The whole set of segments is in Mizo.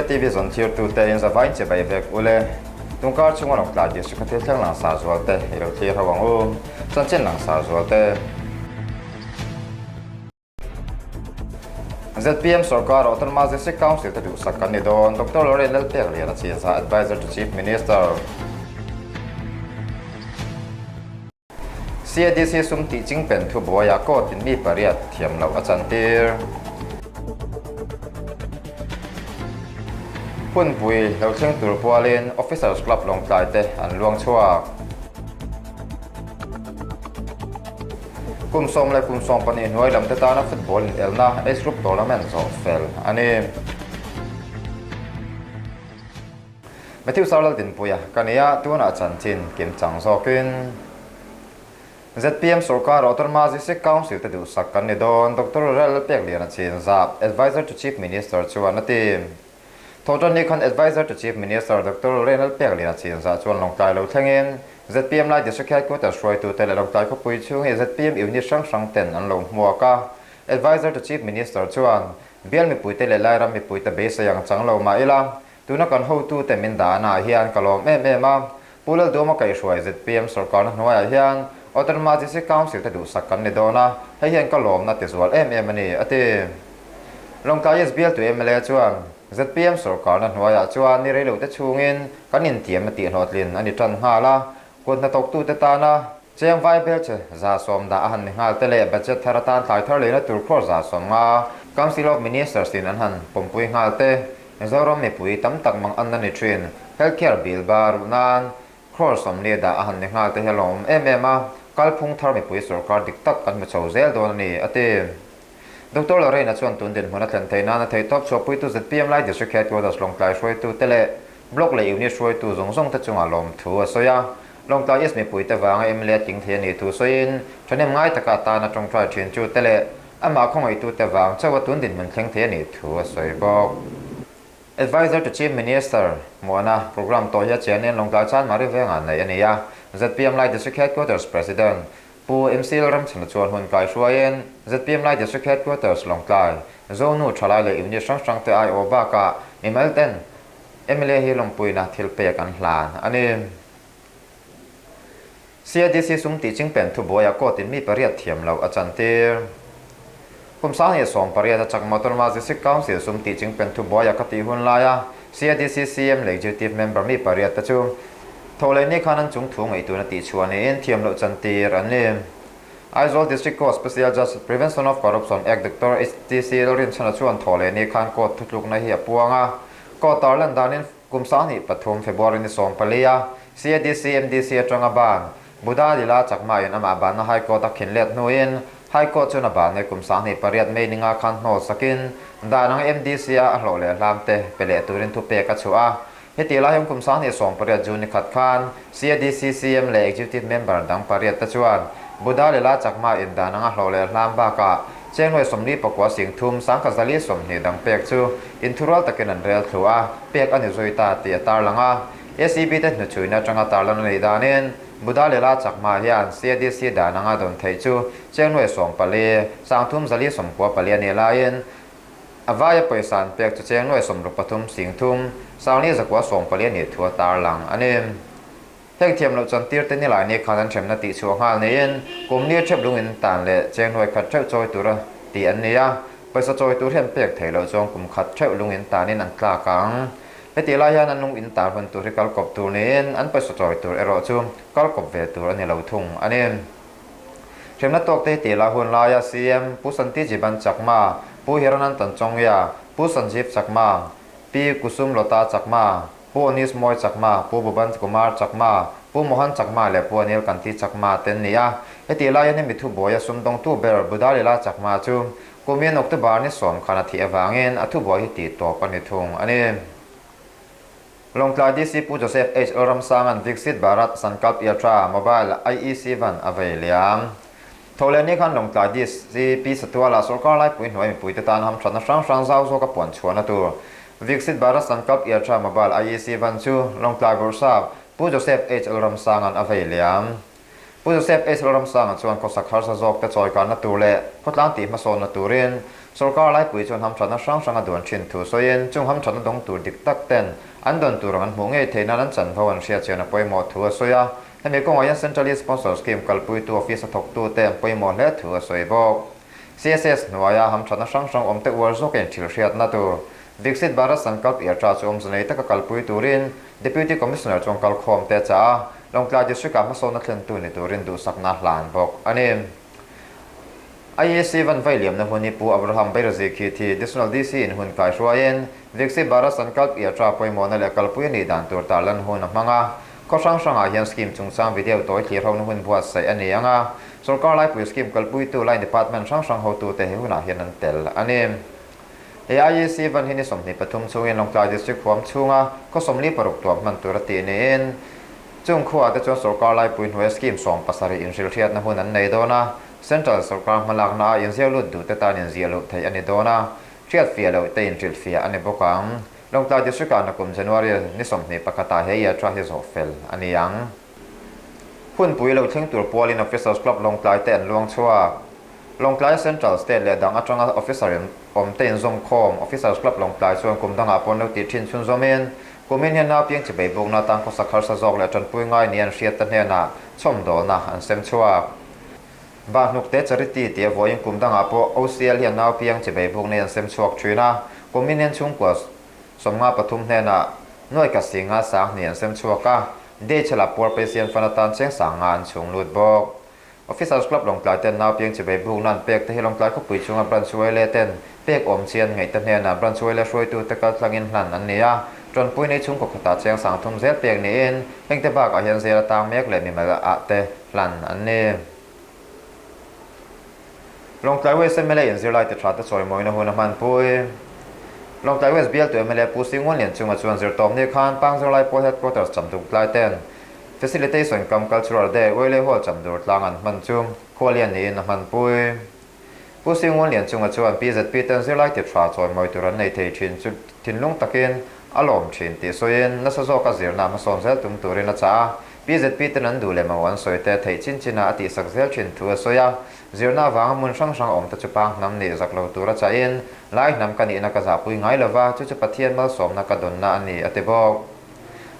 Asia TV zawn thirtute in zavain che bai vek ule. Tungkar chunga Lawngtlai District a thil thleng langsar zual te i lo thlir ho ang u. Chanchin langsar zual te. ZPM sorkar Autonomous District Council te duhsak kan ni dawn, Doctor Lorraine Lalpeklian a chinsa Adviser to Chief Minister. CADC sum tih chingpen thubuaiah court in mi pariat thiam loh a chantir. Hunpui lo thleng tur pualin Officers Club Lawngtlai te an luang chhuak. Kum sawm leh kum 12 hnuai lam te tana football inelna Age Group Tournament zawh fel a ni. Matthew Sarlaldinpuia ka ni a, tunah chanchin kim chang zawkin zpm sorkar Autonomous District Council te duhsak kan ni dawn, Doctor Rel Pekliana Chinzah, Adviser to Chief Minister chuan a ti. Thawhṭanni khan Adviser to Chief Minister Doctor Renal Pekliana Chinzah chuan Lawngtlai lo thlengin zpm lai District Headquarters hruaitute leh Lawngtlai khawpui chhung hi zpm unit hrang hrang ten an lo hmuak a. Adviser to Chief Minister chuan bial mipuite leh Lairam mipuite beisei ang chang lo mah ila, Tuna kan hotute min dahnaah hian ka lawm em em a, Pu Lalduama kaihhruai zpm sorkarna hnuaiah hian Autonomous District Council te duhsak kan ni dawn a, hei hian ka lawmna ti zual em em a ni, a ti. Lawngtlai East bialtu mla chuan zpm sorkarna hnuaiah chuan ni reilote chhungin kan intiamna tihhlawhtlin a ni tan nghal a, kut hnathawktute tana Cheng vai belche 110 dah a han ni nghal te leh budget thar atan thlai thar leina tur crore 150 Council of Ministers in an han pawmpui nghal te. Mizoram mipui tam tak mang an na ni thin. Health care bill ba ruh nan crore 40 dah a han ni nghal te hi a lawmawm em em a, kalphung thar mipui sorkar dik tak kan hmu chho zel dawn a ni, a ti. Doctor Lorraine-a chuan tun dinhmun a thlen theih nan a theihtawp chhuahpuitu zpm lai District Headquarters Lawngtlai hruaitu te leh Block leh Unit hruaitu zawng zawng te chungah lawmthu a sawi a. Lawngtlai East mipuite vanga mla tling thei a nih thu sawiin thahnem ngai taka tana tawngtai thin chu te leh amah khawngaihtute vang chauha tun dinhmun thleng thei a nih thu a sawi bawk. Adviser to Chief Minister hmuhna programme tawh hi a chianin Lawngtlai Chanmari vengah neih a ni a. Zpm Lai District Headquarters President Pu MC Lalramchhana chuan hun kai hruaiin zpm Lai District Headquarters Lawngtlai, Zonu Thalai leh Unit hrang hrangte aiawh bakah mimal ten mla hi lawmpuina thil pek an hlan a ni. CADC sum tih chingpen thubuaiah court in mi pariat thiam loh a chantir. Kum 2018 a Chakma Autonomous District Council sum tih chingpen thubuaiah ka tih hun laia CADC CM leh Executive Member mi pariat te chu Thawhlehni khan an chung thu ngaihtuahna tihchhuah niin thiam loh chantir an ni. Aizawl District Court Special Judge, Prevention of Corruption Act, Doctor HTC Lalrinchhana chuan Thawhlehni khan court thutlukna hi a puang a. Court tarlan danin kum 23 February ni 14 a CADC MDC atanga ban Buddha Lila Chakma in amah banna High Court a khin let hnuin High Court chuan a banna kum 28 May ninga khan hnawl sakin dan ang MDC a a hlawh leh hlam te pe leh turin thupek a chhuah a. Heti lai hian kum 28 June ni khat khan CADC CM leh Executive Member dang pariat te chuan Buddha Lila Chakma in dan anga hlawh leh hlam bakah chengnuai 49 sing thum 1420 dang pek chu inthurual takin an rel thlu a, pek a ni zui ta tih a tarlang a. ACB te hnuchhuina atanga tarlan a nih danin Buddha Lila Chakma hian CADC dan anga dawn theih chu chengnuai 14 3 394 a nih laiin A vaia pawisa an pek chu cheng nuai 63 sing thum, 494 a nih thu a tarlang a ni. Heng thiam loh chuan tir te nilai ni khan an hremna tih chhuah nghal niin kum ni theuh lungin tan leh cheng nuai khat theuh chawi tura tih an ni a, pawisa chawi tur hi an pek theih loh chuan kum khat theuh lungin tanin an tlak ang. Heti lai hian an lung in tan hun tur hi kal kawp tur niin an pawisa chawi tur erawh chu kal kawp ve tur a ni lo thung a ni. Hremna tawk te hi tih lah hun laia CM Pu Santi Jiban Chakma, Pu Hiranand Tanchongya, Pu Sanjeev Chakma, Pi Kusum Lota Chakma, Pu Onish Moy Chakma, Pu Bhuban Kumar Chakma, Pu Mohan Chakma leh Pu Anil Kanti Chakma te an ni a. Hetih lai hian hemi thubuaia sumdawngtu ber Budalila Chakma chu kumin October ni 10 khan a thih avangin a thubuai hi tih tawp a ni thung a ni. Lawngtlai DC Pu Joseph H. Lalramsanga'n Viksit Bharat Sankalp Yatra Mobile IEC van a vei liam. Thawhlehni khan Lawngtlai DC Pi Satuala sorkar laipui hnuai mipuite tan hamthatna hrang hrang zau zawka puan chhuahna tur Viksit Bharat Sankalp Yatra Mobile IEC van chu Lawngtlai Bawrhsap Pu Joseph H. Lalramsanga'n a vei liam. Pu Joseph H. Lalramsanga chuan khawsak harsa zawkte chawikanna tur leh khawtlang tih hmasawnna turin sorkar laipui chuan hamthatna hrang hrang a duan thin thu sawiin chung hamthatna dawng tur dik tak ten an dawn tur ang an hmuh ngei theih nan an chanvo an hriat chian a pawimawh thu a sawi a. Hemi kawngah hian Centrally Sponsored Scheme kalpuitu office a thawktute an pawimawh hle thu a sawi bawk. CSS hnuaia hamthatna hrang hrang awmte uar zawkin thil hriatna tur Viksit Bharat Sankalp Yatra chu awmze nei taka kalpui turin Deputy Commissioner chuan kalkhawm te a chah a, Lawngtlai District-ah hmasawnna thlentu ni turin duhsakna a hlan bawk a ni. IAC van vai liamna hun hi Pu Abraham Bairazi khi thi Additional DC in hun kai hruaiin Viksit Bharat Sankalp Yatra pawimawhna leh kalpui a nih dan tur tarlan hun a hmang a, khaw hrang hrangah hian scheme chungchang video tawi thlir hona hun buatsaih a ni ang a, sorkar laipui scheme kalpuitu line department hrang hrang hotute he hunah hian an tel a ni. He IEC van hi ni 23 chungin Lawngtlai District huam chhunga khaw 46 tuam hman tur a tih niin chung khuaah te chuan sorkar laipui hnuaia scheme 70 inhrilhriatna hun an nei dawn a, Central sorkar hmalakna a inziah lut duh te tan inziah loh theih a ni dawn a, hriatfiah loh te inhrilhfiah a ni bawk ang. Lawngtlai District-ah nakum January ni 21 ah he yatra hi zawh fel a ni ang. Hunpui lo thleng tur pualin Officers Club Lawngtlai te an luang chhuak. Lawngtlai Central, State leh dang atanga Officer in awm te inzawm khawm Officers Club Lawngtlai chuan kum dangah pawn lo tih thin chhunzawmin kumin hian naupiang chibei bukna atan khawsak harsa zawk leh tanpui ngai ni an hriat te hnenah chhawmdawlna an sem chhuak. Bahhnukte Charity tih a vawiin kum dangah pawh OCL hian naupiang chibei bukna hi an sem chhuak thin a, kumin hian chhungkua 53 hnenah nuai ka singa 2000 an sem chhuak a, DHL ah puar Pesian fan atan cheng 5000 an chhung lut bawk. Officers Club Lawngtlai ten naupiang chibei bukna an pek te hi Lawngtlai khawpui chhunga Branch Uaile ten pek awm chi an ngaih te hnenah Branch Uaile hruaitute kaltlangin hlan an ni a, tanpui nei chhungkaw khatah cheng 3000 zel pek niin hengte bakah hian zel atang mek leh mimal ah te hlan an ni. Lawngtlai West mla in zirlai ti tha te chawimawina hun a hmanpui. Lawngtlai West bialtu mla Pu Singwan Lianchunga chuan zirtawp ni khan Pangzirlai Pawl Headquarters Chamdungtlai ten Facilitation cum Cultural Day Uailei Hall Chamdur tlang an hman chu khualian niin a hmanpui. Pu Singwan Lianchunga chuan PZP ten zirlai ti tha chawimawi tur an nei thei thin chu thinlung takin a lawm thin tih sawiin nasa zawka zirna hmasawn zel tum turin a chah a. PZP ten an duh leh maw an sawi te theih chin chin a a tihsak zel thin thu a sawi a, zirna avanga hmun hrang hrang awm te chu pang hnam nih zak lo tur a chahin lai hnam ka nihna ka zahpui ngai lo va, chu chu Pathian malsawmna ka dawnna a ni a ti bawk.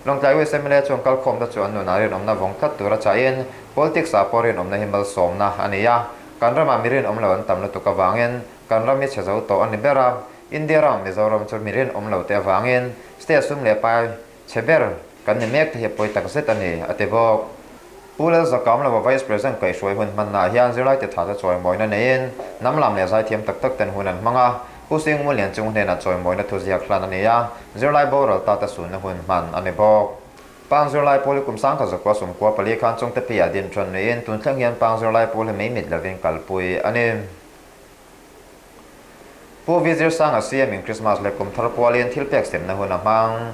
Lawngtlai West mla chuan kalkhawmna chu an nunah rinawmna vawng tlat tur a chahin politics ah pawh rinawmna hi malsawmna a ni a, kan ramah mi rinawm lo an tam lutuk avangin kan ram hi chhe zo tawh a ni ber a, India ram Mizoram chu mi rinawm lo te avangin state sum leh pai Chhe ber, kan ni mek te hi a pawi tak zet a ni, a ti bawk. Pu Lalzakam lova Vice President kaihhruai hun hmannaah hian zirlaite tha chu chawimawina neiin hnam lam leh zaithiam tak tak ten hun an hmang a, Pu Singmu Lianchung hnenah chawimawina thuziak hlan a ni a, zirlai boral ta te sunna hun hman a ni bawk. Pang zirlai pawl hi kum 1994 khan Chungte Pi ah din ṭan niin tun thleng hian Pang zirlai pawl hi mei mit lovin kalpui a ni. Pu V Zirsanga CM in Krismas leh kum thar kualin thil pek semna hun a hmang.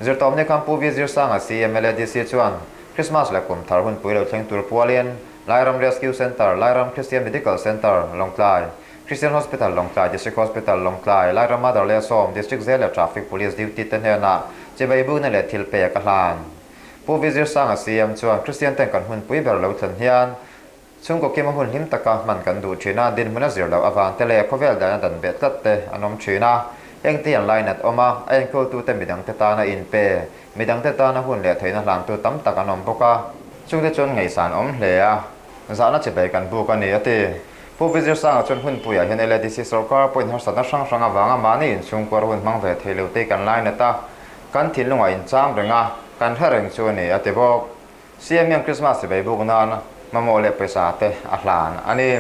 Zirtawmni khan Pu V Zirsanga CM LADC chuan Krismas leh kum thar hun pui lo thleng tur pualin Lairam Rescue Centre, Lairam Christian Medical Centre, Lawngtlai, Christian Hospital Lawngtlai, District Hospital Lawngtlai, Lairam Mother leh Sawm, District Jail leh Traffic Police Duty te hnenah chibai bukna leh thil pek a hlan. Pu V Zirsanga CM chuan Christian ten kan hun pui ber lo thlen hian Chhungkaw kima hun hlim taka hman kan duh thin a, dinhmun a zir loh avang te leh khawvel dana dan beh tlat te an awm thin a. Engte an lainat awm a, a enkawltute midangte tana inpe, midangte tana hun leh theihna hlantu tam tak an awm bawk a. Chungte chuan ngaihsan awm hle a, zahna chibei kan buk a ni, a ti. Pu Vizirsanga chuan hunpuiah hian LADC sorkar pawhin harsatna hrang hrang avanga mahni inchhungkuar hun hmang ve thei lo te kan lainat a, kan thinlungah incham reng a, kan hre reng chu a ni, a ti bawk. CM hian Krismas chibai buk nan mamawh leh pawisa te a hlan a ni.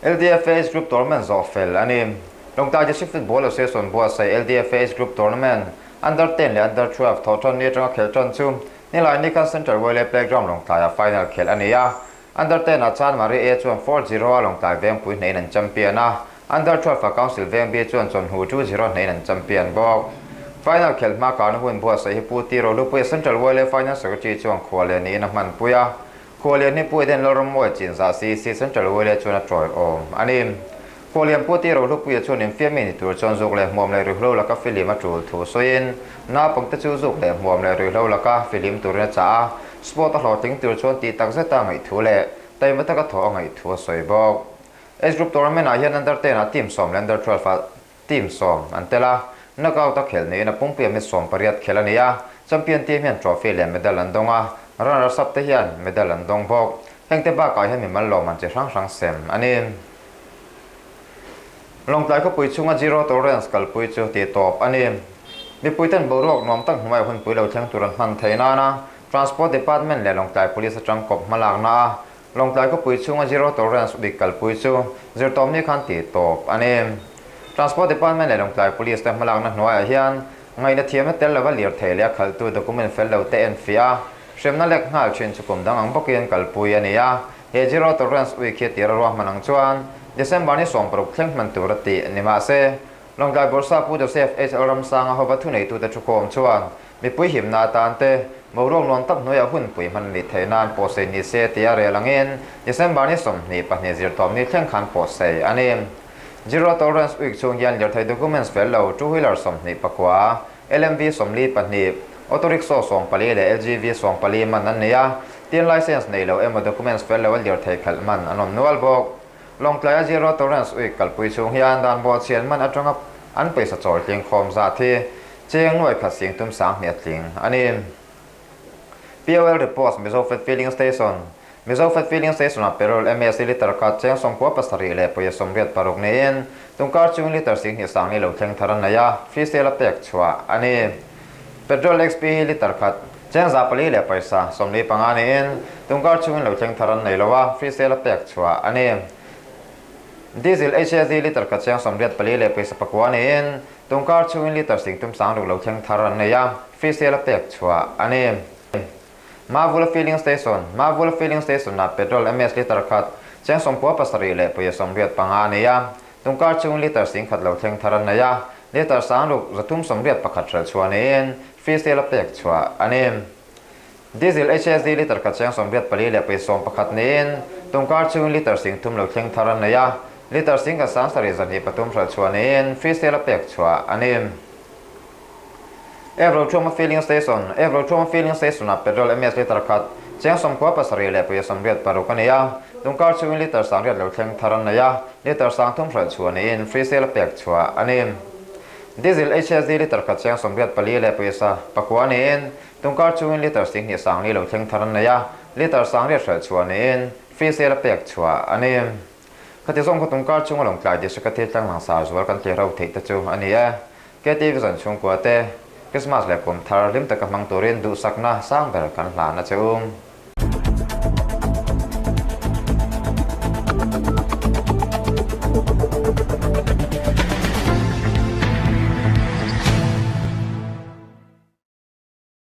LDFA Age Group Tournament zawh fel a ni. Lawngtlai District Football Association buatsaih LDFA Age Group Tournament Under 10 leh Under 12 thawh tan ni atanga khelh tan chu Nilai ni khan Central Wele Playground Lawngtlaiah final khelh a ni a. Under 10 ah Chanmari A chuan 4-0 a Lawngtlai Vengpui hnehin an champion a, Under 12 ah Council Veng B chuan Chawnhu 2-0 hnehin an champion bawk. Final khelh hma karna hun buatsaih hi Pu T Rolupuia Central YLA Finance Secretary chuan khuallian niin a hmanpui a, khuallian hi Pu Eden Lalrammuai Chinzah CC Central YLA chuan a tawiawm a ni. Khuallian Pu T Rohlupuia chuan infiammi ni tur chuan zuk leh hmuam leh ruihhlo laka filim a tul thu sawiin naupangte chu zuk leh hmuam leh ruihhlo laka filim turin a chah a. Sport a hlawhtling tur chuan tih tak zeta ngaihthu leh taima taka thawh a ngaihthu a sawi bawk. Age group tournament ah hian under ten ah team sawm leh under 12 ah team sawm an tel a, knockout a khelh niin a pumpuia mi 18 khelh a ni a, champion team hian trophy leh medal an dawng a, runners up te hian medal an dawng bawk. Hengte bakah hian mimal lawmman chi hrang hrang sem a ni. Lawngtlai khawpui chhunga Zero Tolerance kalpui chu tih tawp a ni. Mipuiten boruak nuam tak hnuai hunpui lo thleng tur an hman theih nana Transport Department leh Lawngtlai Police atang kawp hmalakna a Lawngtlai khawpui chhunga Zero Tolerance bik kalpui chu zirtawpni khan tih tawp a ni. Transport Department leh Lawngtlai Police te hmalakna hnuaiah hian ngaihna thiamna tel lova lirthei leh a khalhtu document fel lo te enfiah a, hremna lek nghal thin chu kum dang ang bawkin kalpui a ni a. He Zero Tolerance Week hi tir a ruahman ang chuan December ni 60 thleng hman tur a tih ni mah se, Lawngtlai Bursa Pu Joseph H. Lalramsanga hova thuneitute thukhawm chuan mipui himna atan te boruak nuam tak hnuaiah hunpui hman a nih theih nan pawhsei ni se tia rel angin December ni 22 zirtawp ni thleng khan pawhsei a ni. Zero Tolerance Week chhung hian lirthei documents fel lo two wheeler 29, LMV 42, auto rickshaw 14 leh LGV 14 man an nei a, tin licence nei lo emaw documents fel lo a lirthei khalh man an awm nual bawk. Lawngtlaia Zero Tolerance Week kalpui chhung hian dan bawhchhian man atanga an pawisa chawi tling khawm zat hi cheng nuai khat sing tum 2000 a tling a ni. POL Reports Mizo Fat Filling Station Mizo Fat Filling Station-ah petrol MSC litre khat cheng 97 leh pawia 86 niin tungkar chhung litre 20 sangni lo thleng thar a nei a, free sale a pek chhuah a ni. Petrol XP hi litre khat cheng 400 leh pawisa 45 niin tungkar chhungin lo thleng thar an nei lo a, free sale a pek chhuah a ni. Diesel HSD litre khat cheng 84 leh pawisa 9 niin tungkar chhungin litre 36 lo thleng thar an nei a, free sale a pek chhuah a ni. Mavula Filling Station Mavula Filling Station-ah petrol MS litre khat cheng 97 leh pawia 85 a nei a, tungkar chhungin litre 10,000 lo thleng thar an nei a, litre 6381 hralh chhuah niin free sale a pek chhuah a ni. Diesel HSD litre khat cheng 84 leh pawia 11 niin tungkar chhungin litre 30 lo thleng thar an nei a, litre 10,723 hralh chhuah niin free sale a pek chhuah a ni. Evrochhuma Filling Station Evrochhuma Filling Station-ah petrol MS litre khat cheng 97 leh pawia 86 a ni a, tungkar chhungin litre 800 lo thleng thar an nei a, litre 30 hralh chhuah niin free sale a pek chhuah a ni. Diesel HSD litre khat cheng 84 leh pawisa 9 niin tungkar chhungin litre 20 sangli lo thleng thar an nei a, litre 800 hralh chhuah niin free sale a pek chhuah a ni. Khati zawng khaw tungkar chhunga Lawngtlai District a thil tlang langsar zual kan thlir ho theih te chu a ni e. KTV zan chhungkua te, Christmas leh kum thar hlim taka hmang turin duhsakna sang ber kan hlan a che u.